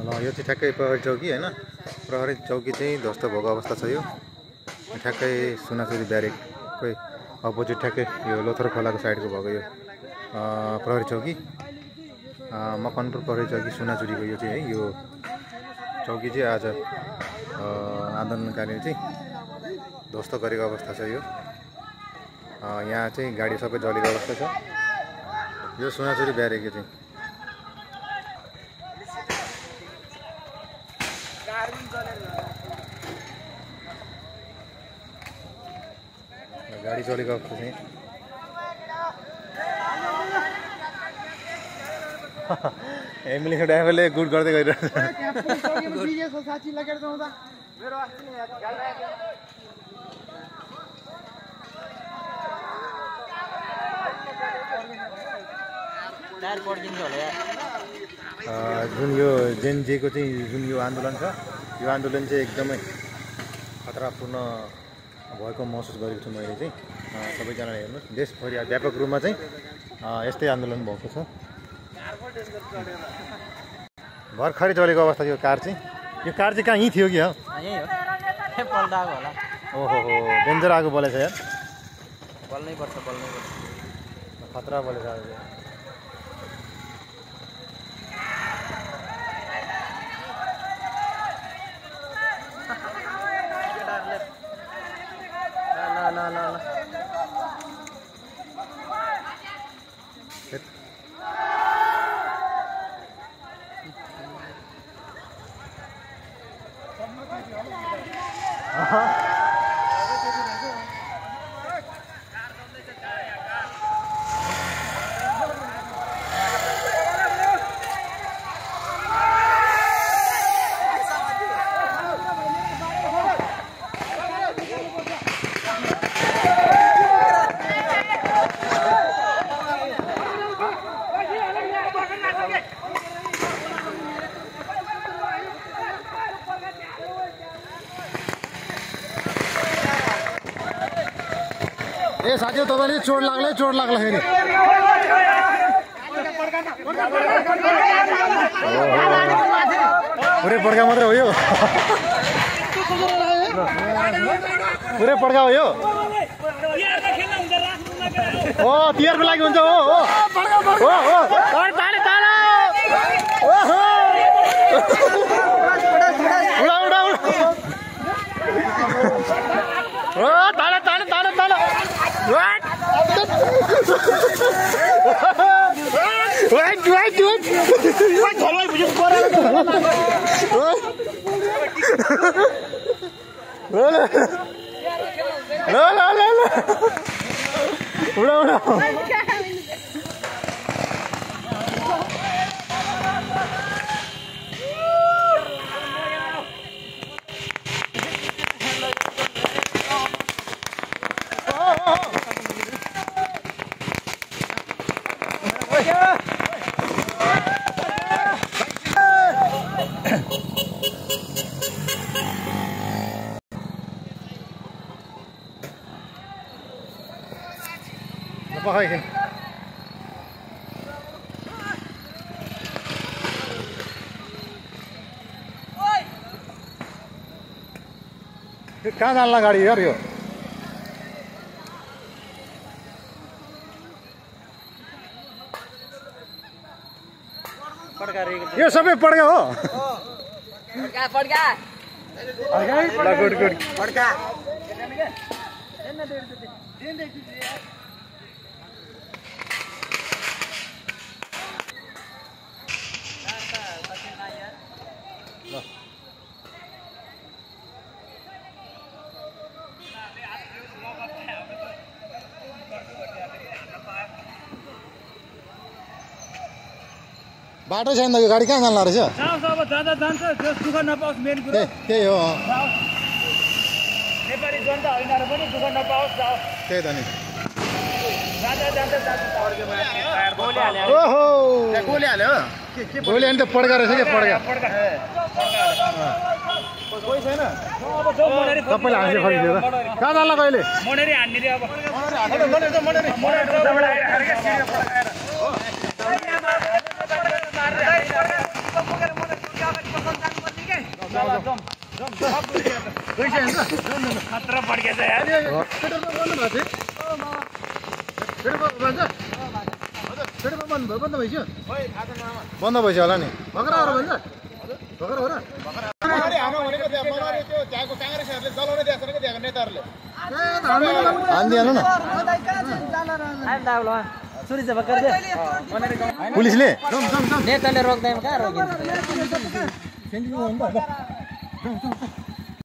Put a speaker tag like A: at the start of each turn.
A: ल यो चाहिँ ठ्याक्कै प्रहरी चौकी हैन। प्रहरी चौकी चाहिँ ध्वस्त भएको अवस्था छ। यो ठ्याक्कै सुनाचुरी ब्यारेककै अपोजिट ठ्याक्कै यो लोथर खोलाको साइडको भएको यो प्रहरी चौकी मकनपुर प्रहरी चौकी सुनाचुरीको यो चाहिँ है। यो चौकी चाहिँ आज आन्दोलनकारीले चाहिँ ध्वस्त गरेको अवस्था छ। यो यहाँ चाहिँ गाडी सबै जलेको अवस्था छ। यो सुनाचुरी ब्यारेक चाहिँ गाडी चलेको अवस्था चाहिँ एम्बुलेन्स ड्राइभरले गुड गर्दै गइरहेको छ। जुन यो जेनजेको चाहिँ जुन यो आन्दोलन छ, यो आन्दोलन चाहिँ एकदमै खतरापूर्ण भएको महसुस गरेको छु मैले चाहिँ। सबैजनाले हेर्नुहोस्, देशभरि व्यापक रूपमा चाहिँ यस्तै आन्दोलन भएको छ। भर्खरै चलेको अवस्था यो कार चाहिँ कहाँ यहीँ थियो कि हो? ओहो डेन्जर आगो बलेछ यार।
B: बल्नै पर्छ
A: खतरा बलेछ। ए साथी तपाईले चोट लाग्ला फेरि। पुरै पड्का मात्रै हो यो। पुरै पड्का हो यो। ओ तिहारको लागि हुन्छ हो हो हो हो। उडा उडा उडा ओ ताला ताला ताला ताला। What? What? What? What? Apa kayak कहाँ जान्ला गाडी यार यो? यो सबै पड्का हो। पड्का गुड गुड पड्का। बाटो छैन यो गाडी कहाँ जान्ला रहेछ?
B: दुःख नपाओस् मेन कुरा
A: त्यही हो।
B: नेपाली जनता होइन र पनि दुःख नपाओस् जाओस्।
A: त्यही त नि।
B: ओहो गोली हाल्यो।
A: गोली हाल्नु त पड्का रहेछ क्या पड्का।
B: कोही छैन
A: सबैले हाँस्यो फर्कियो त। कहाँ जान्ला कहिले?
B: मोनेरी हान्ने रे अब। मोनेरी खतरा पड्केछ यार
A: बन्द भइसक्यो होला नि हानिदिइहाल्नु न पुलिसले
C: नेताले रोक्दैन कहाँ रोकिन्छ